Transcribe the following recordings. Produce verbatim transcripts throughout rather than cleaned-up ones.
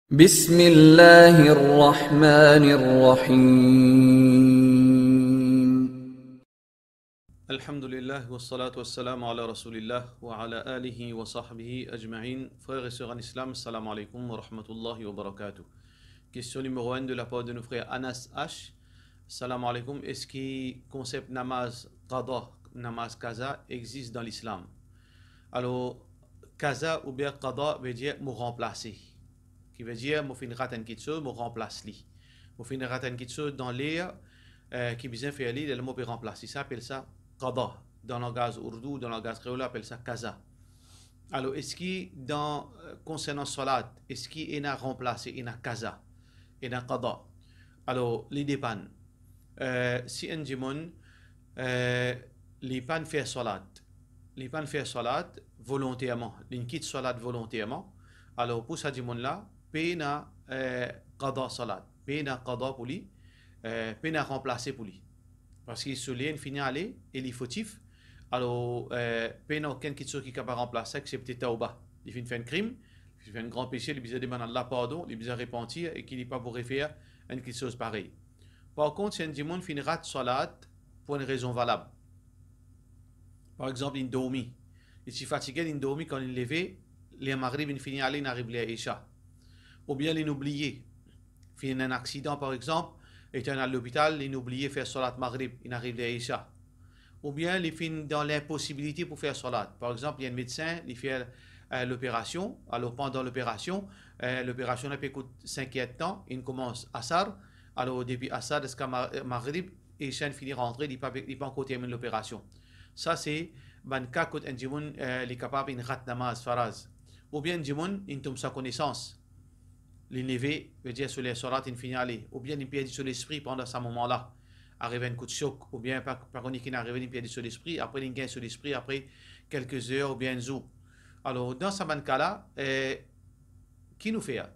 بسم الله الرحمن الرحيم. Alhamdulillah, wassalatu wassalamu ala rasoulillah, wa ala alihi wa sahbihi ajmain. Frer e ser an Islam, salam aleykoum wa rahmatullahi wa barakatuh. Kestion nimero enn de lapar de nou frer Anas H. Salam aleykoum, eski konsep namaz qada, namaz qaza existe dans l'islam? Alor, qaza oubien qada vedir mo ranplase. Ki vedir, mo finn rat enn kiksoz, mo ranplas li. Mo finn rat enn kiksoz dan ler, eh, ki bizin fer li, lerla mo pe ranplas li. Sa apel sa qada. Dan langaz ourdou, dan langaz kreol, apel sa qaza. Alor, eski dan, eh, konsernan salat, eski ena ranplase, ena qaza, ena qada? Alor, li depann. Eh, si enn dimoun, eh, li pa'nn fer salat, li pa'nn fer salat volonterman, li'nn kit salat volonterman, alor pou sa dimoun la, pena, eh, qada salat, pena qada pou li, eh, pena ranplase pou li. Parski so ler inn fini ale e li fotif, alor, eh, pena okenn kiksoz ki kapav ranplas sa, exsepte tawba. Li finn fer enn krim, li finn fer enn gran pese, li bizin demann Allah pardon, li bizin repantir e ki li pa pou refer enn kiksoz parey. Par kont, si enn dimoun finn rat salat pou enn rezon valab, par exanp, li'nn dormi, li ti fatige, li'nn dormi, kan li'nn leve, ler Maghrib inn fini ale, inn ariv ler Isha. Oubien li'nn oubliye, finn ena enn aksidan, par exanp, li ti al lopital, li'nn oubliye fer salat Maghrib, inn ariv ler Isha. Oubien li finn dan linposibilite pou fer salat. Par exanp, li enn medsin, li fer, eh, loperasion. Alor, pandan loperasion, eh, loperasion la pe kout sink er de tan, inn koumans Asar. Alor, depi Asar ziska Ma-, Maghrib, Isha inn fini rantre, li pa, li pa ankor terminn loperasion. Sa se bann ka kot enn dimoun, eh, li kapav inn rat namaz faraz. Oubien enn dimoun inn tom san konesans. Li'nn leve, vedir so ler salat inn fini ale, oubien li'nn perdi so lespri pandan sa moman la. Ariv enn kout sok, oubien pa, pa kone ki inn arive, li'nn perdi so lespri, apre li'nn gagn so lespri apre kelke zer oubien enn zour. Alor, dan sa bann ka la, eh, ki nou fer?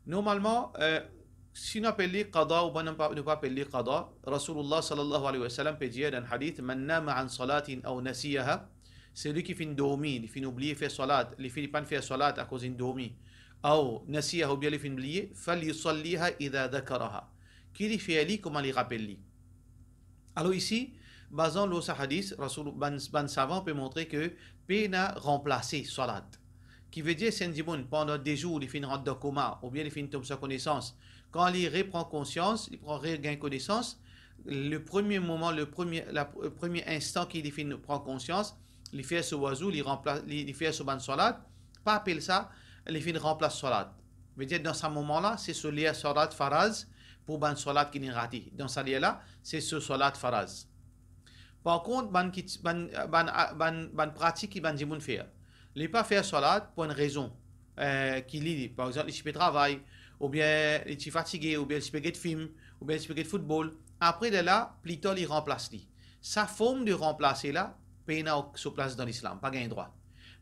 Normalman, eh, si nou apel li qada oubien nou pa, nou pa apel li qada, Rasoulillah sallallahu alayhi wa sallam pe dir dan hadith, "Man nama an salatin aw nasiyaha", seki finn dormi, li finn oubliye fer salat, li finn, li pa'nn fer salat akoz li'nn dormi, aw nasiyaha, oubien li finn bliye, "falyusalliha idha dhakaraha", ki li fer li kouma li rapel li. Alor isi, bazan lor sa hadith, Rasoul, bann, bann savan pe montre ke pena ranplase salat. Ki vedir, si enn dimoun pandan de zour li finn rant dan koma, oubien li finn tom san konesans, kan li repran konsians, li pran, regagn konesans, le premie moman, le premie, la, le premie instan ki li finn pran konsians, li fer so wazou, li ranpla-, li, li fer so bann salat, pa apel sa li finn ranplas salat. Vedir, dan sa moman la, se so ler salat faraz pou bann salat ki li'nn rate. Dan sa ler la, se so salat faraz. Par kont, bann ki, bann, bann, bann, bann pratik ki bann dimoun fer, li pa fer salat pou enn rezon, eh, ki li, li, par exanp, li ti pe travay, oubien li ti fatige, oubien li ti pe get fim, oubien li ti pe get foutbol. Apre lerla, pli tar li ranplas li. Sa form de ranplase la, pena so plas dan Lislam, pa gagn drwa.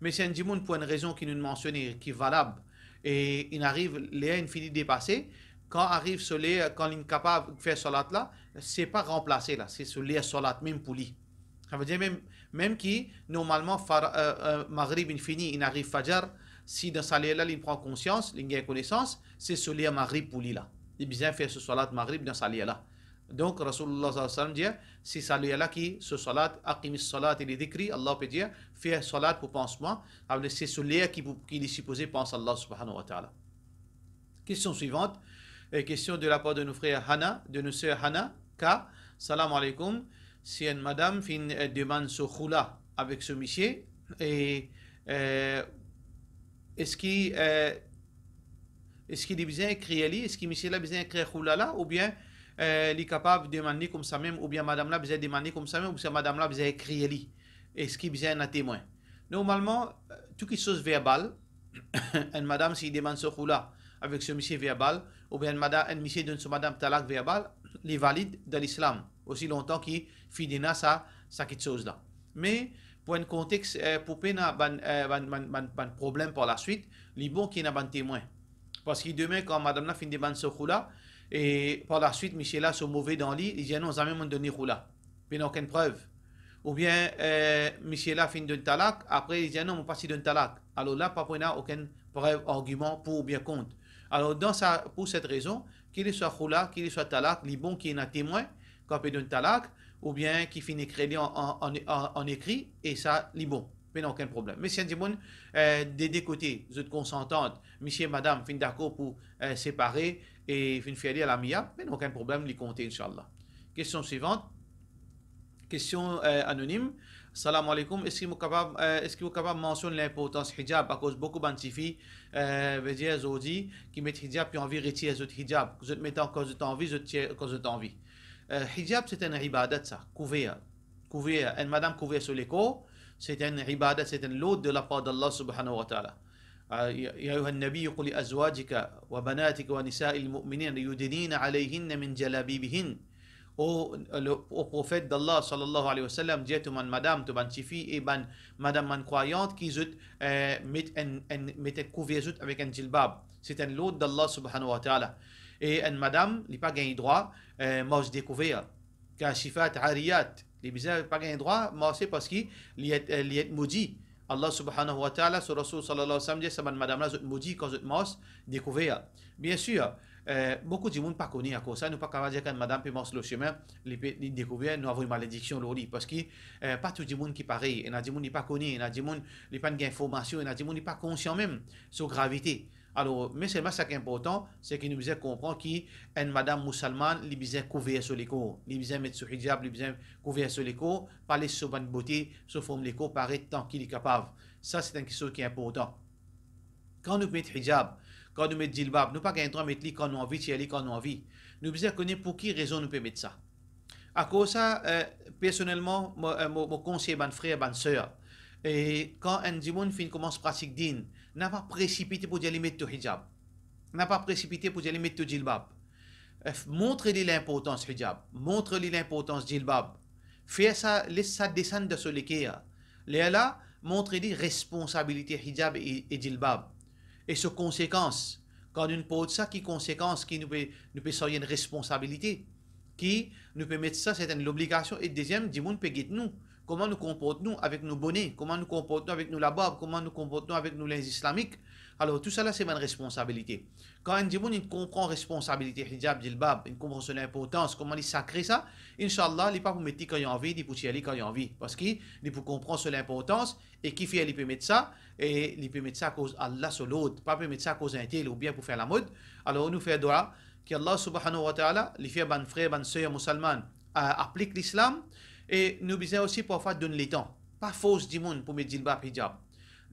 Me si enn dimoun pou enn rezon ki nou mansione, ki valab, e inn ariv ler inn fini depase, kan ariv so ler, kan li'nn kapav fer salat la, se pa ranplase la, se so ler salat mem pou li. Sa vedir mem, mem ki normalman far-, eh, eh, Maghrib inn fini, inn ariv Fajar, si dan sa ler la li'nn pran konsians, li'nn gagn konesans, se so ler Maghrib pou li la. Li bizin fer so salat Maghrib dan sa ler la. Donk, Rasoulillah sallallahu alayhi wa sallam dir, se sa ler la ki so salat, "Aqimis salata li dhikri", Allah pe dir, "Fer salat pou pans mwa", sa vedir se so ler ki pou, ki li sipoze pans Allah subhanahu wa ta'ala. Kestion swivant, eh, kestion de lapar de nou frer Hana, de nou ser Hana K. Salam aleykoum. Si enn madam finn, eh, demann so khoula avek so misie, e, eh, eski, eh, eski li bizin ekrir li? Eski misie la bizin ekrir khoula la? Oubien, eh, li kapav demann li koumsa mem, oubien madam la bizin demann li koumsa mem, oubien madam la bizin ekrir li? Eski bizin ena temwin? Normalman, eh, tou kiksoz verbal, enn madam si li demann so khoula avek so misie verbal, oubien enn mada-, enn misie donn so madam talak verbal, li valid dan Lislam, osi lontan ki finn ena sa, sa kiksoz la. Me pou enn kontex, eh, pou pena bann, eh, bann, bann, bann, bann problem par laswit, li bon ki ena bann temwin. Parski demin, kan madam la finn demann so khoula, e par laswit, misie la so move dan li, li dir, "Non, zame mo'nn donn li khoula." Pena okenn prev. Oubien, eh, misie la finn donn talak, apre li dir, "Non, mo pa ti donn talak." Alor la, pa pou ena okenn prev, argiman pou oubien kont. Alor, dan sa, pou set rezon, ki li swa khoula, ki li swa talak, li bon ki ena temwin, kan pe donn talak, oubien ki finn ekrir li an, an, an, an, an ekri, e sa, li bon. Pena okenn problem. Me si enn dimoun, eh, de de kote, zot konsantant, misie, madam, finn dakor pou, eh, separe e finn fer li alamiab, pena okenn problem, li konte, inshallah. Kestion swivant. Kestion, eh, anonim. Salam aleykoum. Eski mo kapav, eh, eski ou kapav mansionn linportans hijab, akoz boukou bann tifi, eh, vedir zordi, ki met hijab, ki anvi retir zot hijab. Zot met kan zot anvi, zot tir kan zot anvi. Eh, hijab, se enn ibadat sa, kouver. Kouver, enn madam kouver so lekor, se enn ibadat, se enn lord de lapar d'Allah subhanahu wa ta'ala. Ah, ya, ya ayyuhan nabi, qul li azwajika wa banatika wa nisa'il mu'minin yudnina alayhinna min jalabibihin. O, le, o profet d'Allah, sallallahu alayhi wa sallam, dir to bann madam, to bann tifi e bann madam bann krwayant ki zot, eh, met enn, enn, met enn kouver zot avek enn jilbab. Se enn lord d'Allah subhanahu wa ta'ala. E enn madam, li pa gagn drwa, eh, mars dekouver. Kashifat, ariyat. Li bizin pa gagn drwa marse parski li et, eh, li et modi. Allah subhanahu wa ta'ala, so Rasoul sallallahu alayhi wa sallam dir, sa bann madam la, zot modi kan zot mars dekouver. Biensir, eh, boukou dimoun pa kone akoz sa, nou pa kapav dir kan madam pe mars lor semin, li pe, li dekouver, nou avoy malediksion lor li, parski, eh, pa tou dimoun ki parey, ena dimoun li pa kone, ena dimoun li pa gagn formasion, ena dimoun li pa konsian mem so gravite. Alor, me selman sa ki inportan, se ki nou bizin konpran ki enn madam mousalman, li bizin kouver so lekor, li bizin met so hijab, li bizin kouver so lekor, pa les so bann bote, so form lekor paret tan ki li kapav. Sa, se enn kiksoz ki inportan. Kan nou met hijab, kan nou met jilbab, nou pa gagn drwa met li kan nou anvi, tir li kan nou anvi. Nou bizin kone pou ki rezon nou pe met sa. Akoz sa, eh, personelman, mo, eh, mo, mo konsey bann frer, bann ser, e kan enn dimoun finn koumans pratik din, napa presipite pou dir li met to hijab. Napa presipite pou dir li met to jilbab. Eh, f-, montre li linportans hijab, montre li linportans jilbab. Fer sa, les sa desann dan so leker. Lerla, montre li responsabilite hijab e, e jilbab. E so konsekans. Kan nou port sa, ki konsekans ki nou pe, nou pe sarye enn responsabilite. Ki nou pe met sa, se enn lobligasion. E deziem, dimoun pe get nou. Kouma nou konport nou avek nou bone, kouma nou konport nou avek nou labarb, kouma nou konport nou avek nou linz islamik. Alor, tousala se bann responsabilite. Kan enn dimoun, li konpran responsabilite hijab, jilbab, li konpran so linportans, kouma li sakre sa, inshallah, li pa pou met li kan li anvi, li pou tir li kan li anvi. Parski li pou konpran so linportans, e kifer li pe met sa, e li pe met sa akoz Allah so lord, pa pe met sa akoz entel oubien pou fer lamod. Alor, nou fer dwa ki Allah subhanahu wa ta'ala, li fer bann frer, bann ser mousalman, a, aplik lislam, e nou bizin osi parfwa donn letan. Pa fors dimoun pou met jilbab, hijab.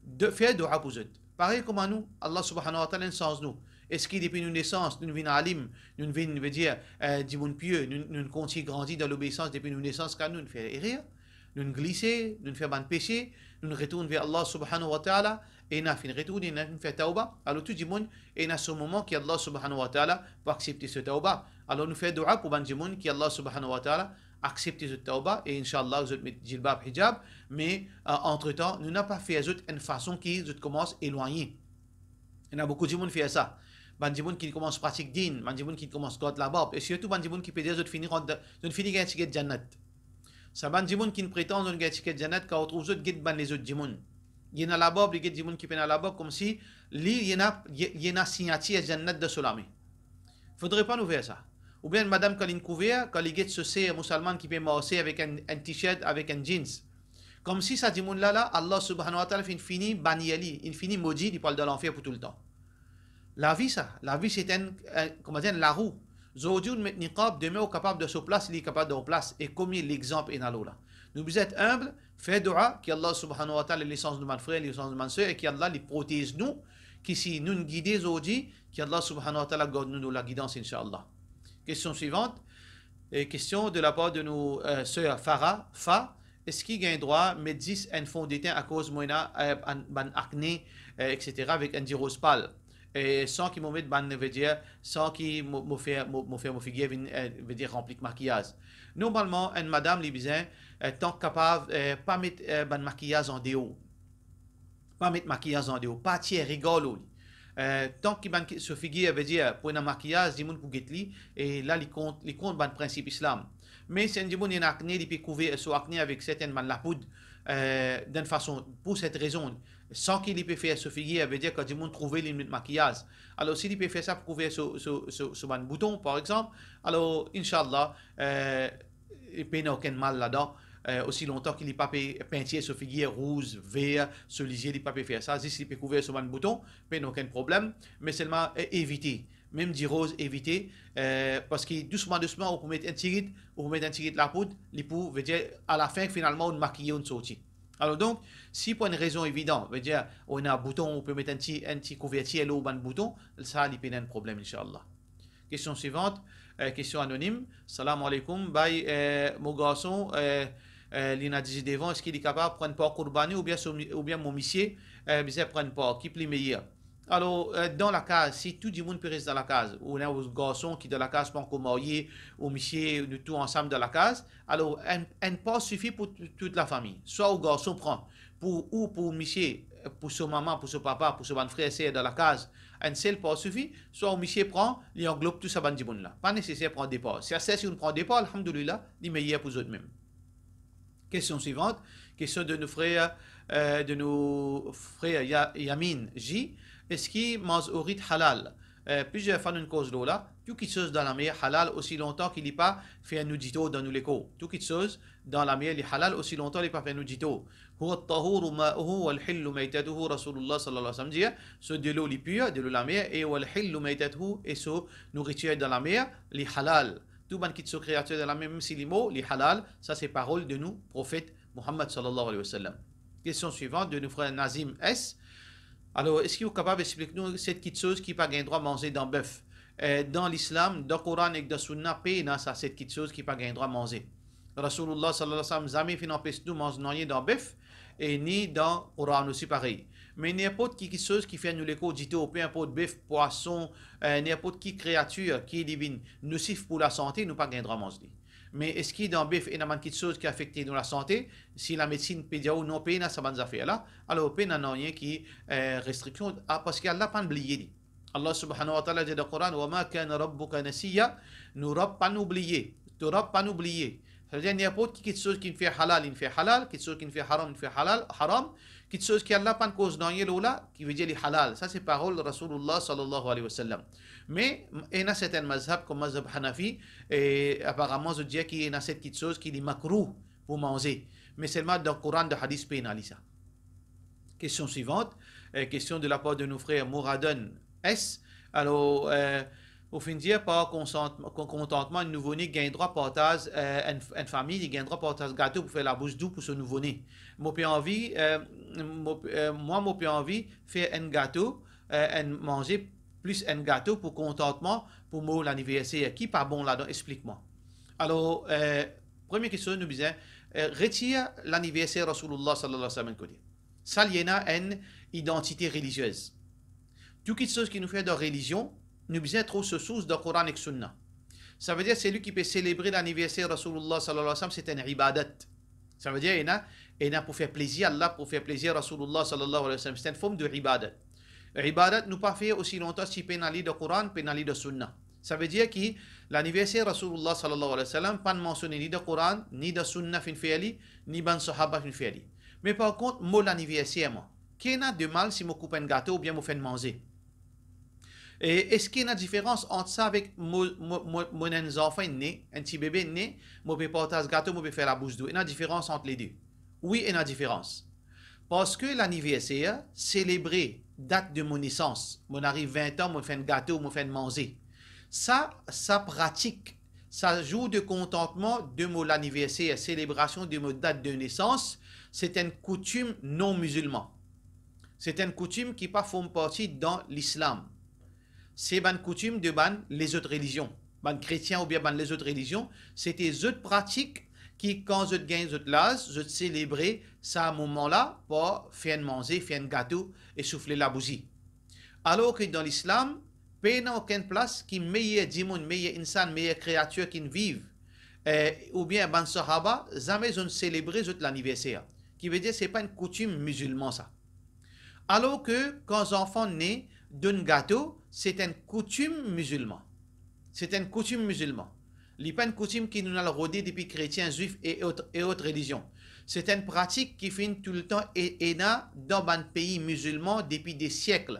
De, fer dwa pou zot. Parey kouma nou, Allah subhanahu wa ta'ala inn sanz nou. Eski depi nou nesans, nou vinn alim, nou vinn, vedir, eh, dimoun pie, nou, nou kontign grandi dan lobeisans depi nou nesans, kan nou fer erer, nou glise, nou fer bann pese, nou retourn ver Allah subhanahu wa ta'ala, ena finn retourn, ena finn fer tawba. Alor tou dimoun, ena so moman ki Allah subhanahu wa ta'ala pou aksepte so tawba. Alor nou fer dwa pou bann dimoun ki Allah subhanahu wa ta'ala aksepte zot tawba, e inshallah zot met jilbab, hijab, me, eh, antretan, nou napa fer zot enn fason ki zot koumans elwagne. Ena boukou dimoun fer sa. Bann dimoun ki koumans pratik din, bann dimoun ki koumans gard labarb, e sirtou bann dimoun ki pe dir zot fini rant dan, zot fini gagn tiket jannat. Sa bann dimoun ki pretann zot gagn tiket jannat, kan ou trouv zot, get bann lezot dimoun. Li ena labarb, li get dimoun ki pena labarb, koumsi li, li ena, li, li ena signatir jannat dan so lame. Fodre pa nou fer sa. Oubien madam kan linn kouver, kan li get so ser mousalman ki pe marse avek enn, enn t-shirt, avek enn jeans. Koumsi sa dimoun la, la, Allah subhanahu wa ta'ala finn fini banir li, inn fini modi, li pou al dan lanfer pou toultan. Lavi sa, lavi se enn, enn, kouma dir, enn larou. Zordi ou met niqab, demin ou kapav dan so plas, li kapav dan ou plas. E konbien lexanp ena lor la. Nou bizin et inb, fer dwa ki Allah subhanahu wa ta'ala li sanz nou bann frer, li sanz nou bann ser, e ki Allah li protez nou, ki si nou gide zordi, ki Allah subhanahu wa ta'ala gard nou dan lagidans, inshallah. Kestion swivant, e kestion de lapar de nou, eh, ser Farah, Fa, eski gagn drwa met zis enn fon detin akoz mo ena, eh, bann, bann akne, eh, et cetera, avek enn diroz pal, eh, san ki mo met bann, vedir, san ki mo, mo fer, mo, mo fer mo figir vinn, eh, vedir ranpli ek makiyaz. Normalman, enn madam li bizin, eh, tan kapav, eh, pa met, eh, bann makiyaz andeor. Pa met makiyaz andeor, pa atir regar lor li. Eh, tan ki bann ki, so figir, vedir, pou ena makiyaz, dimoun pou get li, e la li kont, li kont bann prinsip islam. Me si enn dimoun ena akne, li pe kouver so akne avek sertenn bann lapoud, eh, dan enn fason, pou set rezon, san ki li pe fer so figir, vedir kan dimoun trouve li met makiyaz. Alor, si li pe fer sa pou kouver so, so, so, so bann bouton, par exanp, alor, inshallah, eh, pena okenn mal ladan, eh, osi lontan ki li pa pe pintir so figir rouz, ver, so lizie, li pa pe fer sa, zis li pe kouver so bann bouton, pena okenn problem, me selman, eh, evite. Mem diroz, evite, eh, parski dousman, dousman, ou pou met enn tigit, ou pou met enn tigit lapoud, li pou, vedir, alafin, finalman, ou makiye, ou sorti. Alor donk, si pou enn rezon evidan, vedir, ou ena bouton, ou pe met enn ti, enn ti kouvertir lor bann bouton, sa, li pena enn problem, inshallah. Kestion swivant, eh, kestion anonim. Salam aleykoum, bay, eh, mo garson, eh, eh, li ena dizuit devan, eski li kapav pran par kourbani oubien so, oubien mo misie, eh, bizin pran par, ki pli meyer? Alor, eh, dan lakaz, si tou dimoun pe res dan lakaz, ou ena ou garson ki dan lakaz, pa ankor marye, ou misie, nou tou ansam dan lakaz, alor, enn, enn par sifi pou tou, tout lafami. Swa ou garson pran, pou, ou pou misie, pou so mama, pou so papa, pou so bann frer, ser dan lakaz, enn sel par sifi, swa ou misie pran, li anglob tou sa bann dimoun la. Pa neseser pran de par. Si aster si ou'nn pran de par, alhamdulillah, li meyer pou zot mem. Kestion swivant, kestion de nou frer, eh, de nou frer Ya-, Yamin J. Eski manz ourit halal? Eh, plizier fwa nou'nn koz lor la, tou kitsoz dan lamer halal osi lontan ki li pa fer nou ditor dan nou lekor. Tou kitsoz dan lamer li halal osi lontan li pa fer nou ditor. Huwa at-tahuru ma'uhu wal hillu maytatuhu, Rasoulillah sallallahu alayhi wa sallam dir, so delo li pir, delo lamer, e wal hillu maytatuhu, e so nouritir dan lamer, li halal. Tou bann kitsoz kreatir dan lamer, mem si li mor, li halal. Sa se parol de nou profet Muhammad sallallahu alayhi wa sallam. Kestion swivant de nou frer Nazim S. Alor, eski ou kapav explik nou set kitsoz ki pa gagn drwa manze dan bef? Eh, dan Lislam, dan Koran ek dan Sunna, pena sa set kitsoz ki pa gagn drwa manze. Rasoulillah sallallahu alayhi wa sallam zame finn anpes nou manz nanye dan bef, e ni dan Koran osi parey. Me ninport ki kitsoz ki fer nou lekor ditor, pe inport bef, pwason, eh, ninport ki kreatir ki li vinn nosif pou lasante, nou pa gagn drwa manz li. Me eski dan bef ena bann kitsoz ki afekte nou lasante? Si lamedsin pe dir ou non, pena sa bann zafer la, alor pena nanye ki, eh, restriksion, ah, parski Allah pa'nn bliye li. Allah subhanahu wa ta'ala dir dan Koran, "Wa ma kana rabbuka nasiya," nou Rab pa'nn oubliye, to Rab pa'nn oubliye. Savedir ninport ki kitsoz ki'nn fer halal, li'nn fer halal, kitsoz ki'nn fer haram, li'nn fer halal, haram, kitsoz ki Allah pa'nn koz nanye lor la, ki vedir li halal. Sa se parol Rasoulillah sallallahu alayhi wa sallam. Me ena sertin mazhab, kom mazhab Hanafi, e aparaman zot dir ki ena set kitsoz ki li makrouh pou manze. Me selman dan Koran, dan hadis, pena li sa. Kestion swivant, eh, kestion de lapar de nou frer Mouradan S. Alor, eh, ou finn dir par konsant-, kon-, kontantman, enn nouvone gagn drwa partaz, eh, enn, enn fami, li gagn drwa partaz gato pou fer labous dou pou so nouvone. Mo pe anvi, eh, mo, eh, mwa, mo pe anvi fer enn gato, eh, enn manze plis enn gato pou kontantman pou mo laniverser. Ki pa bon ladan, explik mwa. Alor, eh, premie kitsoz nou bizin, eh, retir laniverser Rasoulillah sallallahu alayhi wa sallam kote. Sa li ena enn idantite reliziez. Tou kitsoz ki nou fer dan relizion, nou bizin trouv so sours dan Koran ek Sunna. Savedir, selwi ki pe selebre laniverser Rasoulillah sallallahu alayhi wa sallam, se enn ibadat. Savedir, ena, ena pou fer plezir Allah, pou fer plezir Rasoulillah sallallahu alayhi wa sallam. Se enn form de ibadat. Ibadat, nou pa fer osi lontan si pena li dan Koran, pena li dan Sunna. Savedir ki laniverser Rasoulillah sallallahu alayhi wa sallam pa'nn mansione ni dan Koran, ni dan Sunna finn fer li, ni bann sahaba finn fer li. Me par kont, mo laniverser mwa, ki ena de mal si mo koup enn gato oubien mo fer enn manze? E eski ena diferans ant sa avek mo, mo, mo, mo ena enn zanfan inn ne, enn ti bebe inn ne, mo pe partaz gato, mo pe fer labous dou? Ena diferans ant le de? Wi, ena diferans. Parski laniverser, selebre dat de mo nesans, mo'nn ariv vin an, mo fer enn gato, mo fer enn manze. Sa, sa pratik, sa zour de kontantman de mo laniverser, selebrasion de mo dat de nesans, se enn koutim non mizilman. Se enn koutim ki pa form parti dan Lislam. Se bann koutim de bann lezot relizion. Bann kretien oubien bann lezot relizion, se te zot pratik ki, kan zot gagn zot laz, zot selebre sa moman la par fer enn manze, fer enn gato e soufle labouzi. Alor ki dan Lislam, pena okenn plas ki meyer dimoun, meyer insan, meyer kreatir ki'nn viv, eh, oubien bann sahaba, zame zot inn selebre zot laniverser. Ki vedir, se pa enn koutim mizilman sa. Alor ki, kan zanfan ne, donn gato, se enn koutim mizilman. Se enn koutim mizilman. Li pa enn koutim ki nou'nn al rode depi kretien, zwif e ot, e ot relizion. Se enn pratik ki finn toultan e-, ena dan bann pei mizilman depi de siek.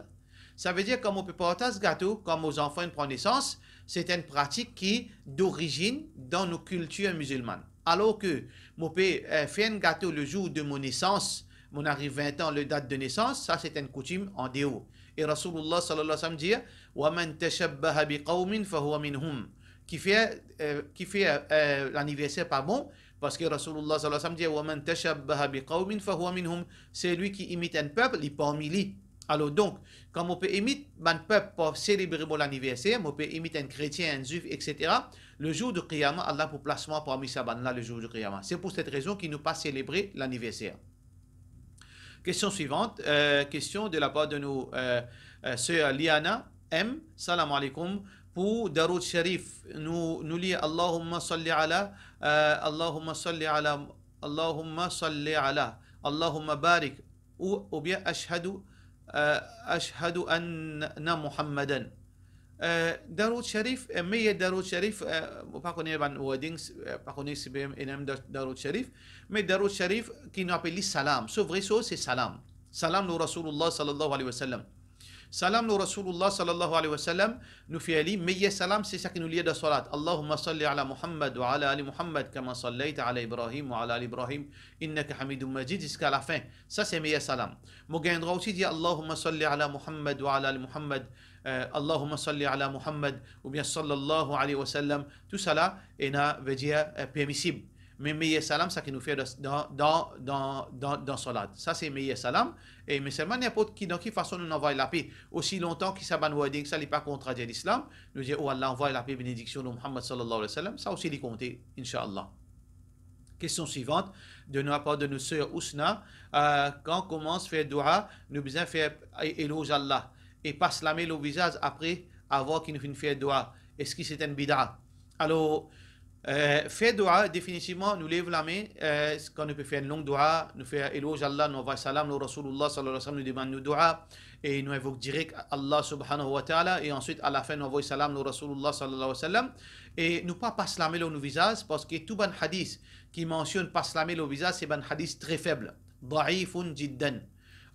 Savedir, kan mo pe partaz gato, kan mo zanfan inn pran nesans, se enn pratik ki dorizinn dan nou kiltir mizilman. Alor ke mo pe, eh, fer enn gato le zour de mo nesans, mo'nn ariv vin an, le dat de nesans, sa se enn koutim andeor. E Rasoulillah sallallahu alayhi wa sallam dir, "Wa man tashabbaha bi qawmin fahuwa minhum." Ki fer, eh, ki fer, eh, laniverser pa bon, parski Rasoulillah sallallahu alayhi wa sallam dir, "Wa man tashabbaha bi qawmin fahuwa minhum." Selwi ki imit enn pep, li parmi li. Alor donk, kan mo pe imit bann pep pou selebre mo laniverser, mo pe imit enn kretien, enn zwif, et cetera, le zour de Qiyama, Allah pou plas mwa parmi sa bann la le zour de Qiyama. Se pou set rezon ki nou pa selebre laniverser. Kestion swivant, eh, kestion de lapar de nou, eh, eh, ser Liana M. Salam alaikum. Pou Daroud Sharif, nou, nou lir Allahumma salli ala, eh, Allahumma salli ala, Allahumma salli ala, Allahumma barik, ou, oubien ashhadu, eh, ashhadu anna Muhammadan. Eh, Daroud Sharif, eh, meyer Daroud Sharif, eh, mo pa kone bann wordings, eh, pa kone si pe ena mem Da-, Daroud Sharif, me Daroud Sharif ki nou apel li salam. So vre soz se salam. Salam lor Rasoulillah sallallahu alayhi wa sallam. Salam lor Rasoulillah sallallahu alayhi wa sallam, nou fer li, meyer salam se sa ki nou lir dan salat. Allahumma salli ala Muhammad wa ala ali Muhammad kama sallayta ala Ibrahim wa ala ali Ibrahim innaka Hamidum Majid, ziska lafin. Sa se meyer salam. Mo gagn drwa osi dir Allahumma salli ala Muhammad wa ala ali Muhammad, eh, Allahumma salli ala Muhammad, oubien sallallahu alayhi wa sallam. Tousala ena, vedir, eh, permisib. Me meyer salam, sa ki nou fer dan, dan, dan, dan, dan, dan salat. Sa se meyer salam. E me selman ninport ki, dan ki fason nou anvoy lape, osi lontan ki sa bann wording sa li pa kontradir lislam, nou dir, "O Allah, anvoy lape, benediksion lor Muhammad sallallahu alayhi wa sallam," sa osi li konte, inshallah. Kestion swivant, de nou lapar de nou ser Ousna, eh, kan koumans fer doua, nou bizin fer e-, eloz Allah e pas lame lor vizaz apre, avan ki nou finn fer doua. Eski se enn bida? Alor, eh, fer doua, definitivman, nou lev lame, eh, kan nou pe fer enn long doua, nou fer eloz Allah, nou anvoy salam lor Rasoulillah sallallahu alayhi wa sallam, nou demann nou doua, e nou invok direk Allah subhanahu wa ta'ala, e answit, alafin, nou anvoy salam lor Rasoulillah sallallahu alayhi wa sallam, e nou pa pas lame lor nou vizaz, parski tou bann hadis ki mansionn pas lame lor vizaz, se bann hadis tre feb, daifun jiddan.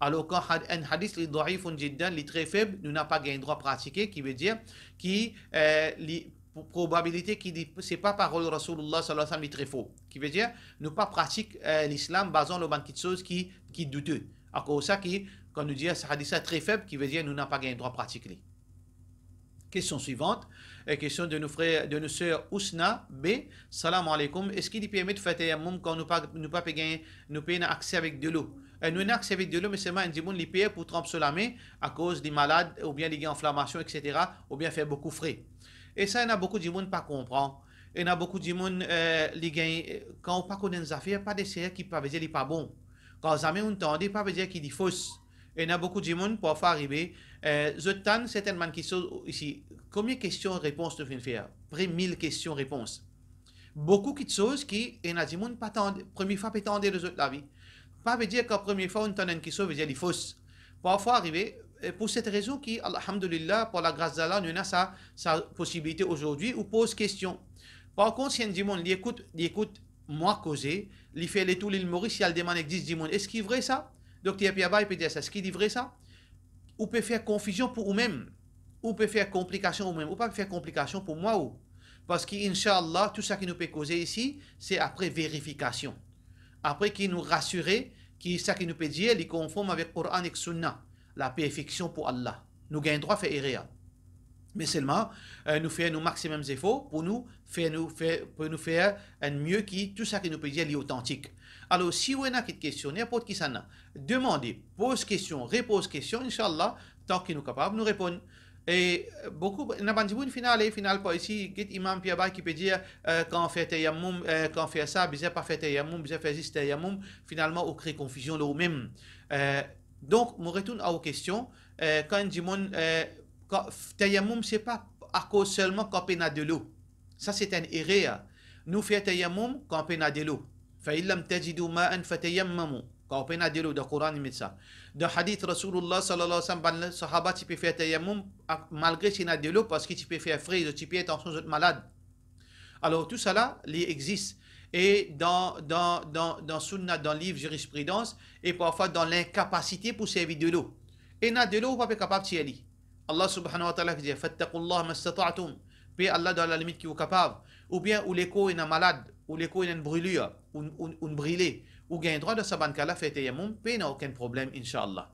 Alor, kan had-, enn hadis li daifun jiddan, li tre feb, nou napa gagn drwa pratike, ki vedir ki, eh, li, pro-, probabilite ki li, se pa parol Rasoulillah sallallahu alayhi wa sallam, li tre for. Ki vedir, nou pa pratik, eh, lislam bazan lor bann kitsoz ki, ki doute. Akoz sa ki, kan nou dir sa hadis la tre feb, ki vedir nou napa gagn drwa pratik li. Kestion swivant, eh, kestion de nou frer, de nou ser Ousna B. Salam alaikum. Eski li permet fer tayammoum kan nou pa, nou pa pe gagn, nou pena akse avek delo? Eh, nou ena akse avek delo, me selman enn dimoun li per pou tranp so lame akoz li malad, oubien li gagn enflamasion, et cetera, oubien fer boukou fre. E sa, ena boukou dimoun pa konpran. Ena boukou dimoun, eh, li gagn, eh, kan ou pa konn enn zafer, pa deser ki pa vedir li pa bon. Kan zame ou'nn tande, pa vedir ki li fos. Ena boukou dimoun, parfwa arive, eh, zot tann sertenn bann kitsoz isi. Konbien kestion repons nou finn fer? Pre mil kestion repons. Boukou kitsoz ki ena dimoun pa tande, premie fwa pe tande dan zot lavi. Pa vedir kan premie fwa ou'nn tann enn kitsoz, vedir li fos. Parfwa arive, eh, pou set rezon ki, alhamdulillah, par lagras d'Allah, nou ena sa, sa posibilite azordi, ou poz kestion. Par kont, si enn dimoun, li ekout, li ekout mwa koze, li fer letour Lil Moris, li al demann ek dis dimoun, "Eski vre sa?" Dokter Pierre Bay pe dir sa, eski li vre sa? Ou pe fer konfizion pou oumem. Ou pe fer konplikasion oumem. Ou pa pe fer konplikasion pou mwa ou. Parski, inshallah, tou sa ki nou pe koze isi, se apre verifikasion. Apre ki nou rasire ki sa ki nou pe dir, li konform avek Koran ek Sunna. Laperfeksion pou Allah. Nou gagn drwa fer erer. Me selman, eh, nou fer nou maximum zefor pou nou fer nou, fer, pou nou fer enn mie ki tou sa ki nou pe dir li otantik. Alor, si ou ena kit kestion, ninport kisannla, demande, poz kestion, repoz kestion, inshallah, tan ki nou kapav, nou reponn. E boukou, ena bann dimoun finn ale, finn al par isi, get imam Pierre Bay ki pe dir, eh, kan fer tayammoum, eh, kan fer sa, bizin pa fer tayammoum, bizin fer zis tayammoum, finalman ou kre konfizion lor oumem. Eh, donk, mo retourn a ou kestion, eh, kan enn dimoun, eh, kan, tayammoum, se pa akoz selman kan pena delo. Sa se enn erer. Nou fer tayammoum kan pena delo. Fa in lam tajidu ma'an fatayammamu. Kan pena delo, dan Koran li met sa. Dan hadith Rasoulillah sallallahu alayhi wa sallam, bann sahaba ti pe fer tayammoum, ak, malgre ti ena delo, parski ti pe fer fre, zot ti pe atansion zot malad. Alor, tousala, li exis. e dan, dan, dan, dan sunna, dan liv zirispridans, e parfwa dan linkapasite pou servi delo. Ena delo ou pa pe kapav tir li. Allah subhanahu wa ta'ala ki dir, "Fattaqullaha mastata'tum." Per Allah dan lalimit ki ou kapav. Oubien ou lekor ena malad, ou lekor ena enn brilir, ou, ou, ou brile, ou gagn drwa dan sa bann ka la fer tayammum, pena okenn problem, inshallah.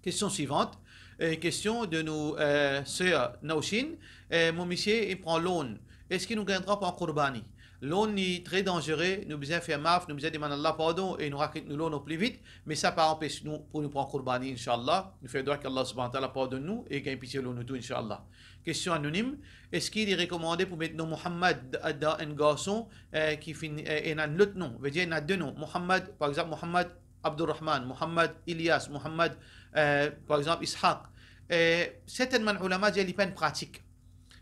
Kestion swivant, eh, kestion de nou, eh, ser Naushin, eh, mo misie, li pran loan. Eski nou gagn drwa pran kourbani? Loan li tre danzere, nou bizin fer maf, nou bizin demann Allah pardon e nou rakit nou loan opli vit, me sa pa anpes nou pou nou pran kourbani, inshallah. Nou fer dwa ki Allah subhanahu wa ta'ala pardonn nou e gagn pitie lor nou tou, inshallah. Kestion anonim, eski li rekomande pou met nom Muhammad dan enn garson, eh, ki finn, eh, ena enn lot nom, vedir ena de nom, Muhammad, par exanp, Muhammad Abdurrahman, Muhammad Ilyas, Muhammad, eh, par exanp, Ishaq. Eh, sertenn bann oulama dir li pa enn pratik.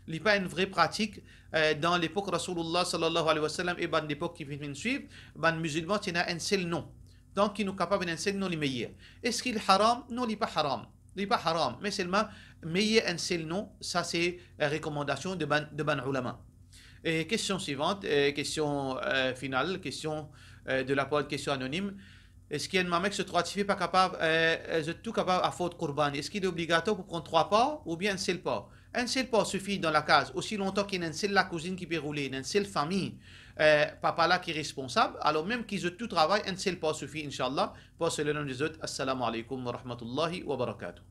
Li pa enn vre pratik, eh, dan lepok Rasoulullah sallallahu alayhi wa sallam e bann lepok ki finn swiv, bann mizilman ti ena enn sel nom. Donk, ki nou kapav ena enn sel nom, li meyer. Eski li haram? Non, li pa haram. Li pa haram, me selman meyer enn sel nom, sa se, eh, rekomandasion de bann, de bann oulama. E kestion swivant, eh, kestion, eh, final, kestion, eh, de lapar, kestion anonim. Eski enn mama ek so trwa tifi pa kapav, eh, eh, zot tou kapav afford kourbani? Eski li obligatwar pou pran trwa par oubien enn sel par? Enn sel par sifi dan lakaz, osi lontan ki ena enn sel lakouzinn ki pe roule, ena enn sel fami, eh, papa la ki responsab, alor mem ki zot tou travay, enn sel par sifi, inshallah, par so lenom de zot. Assalamu alaykum wa rahmatullahi wa barakatuh.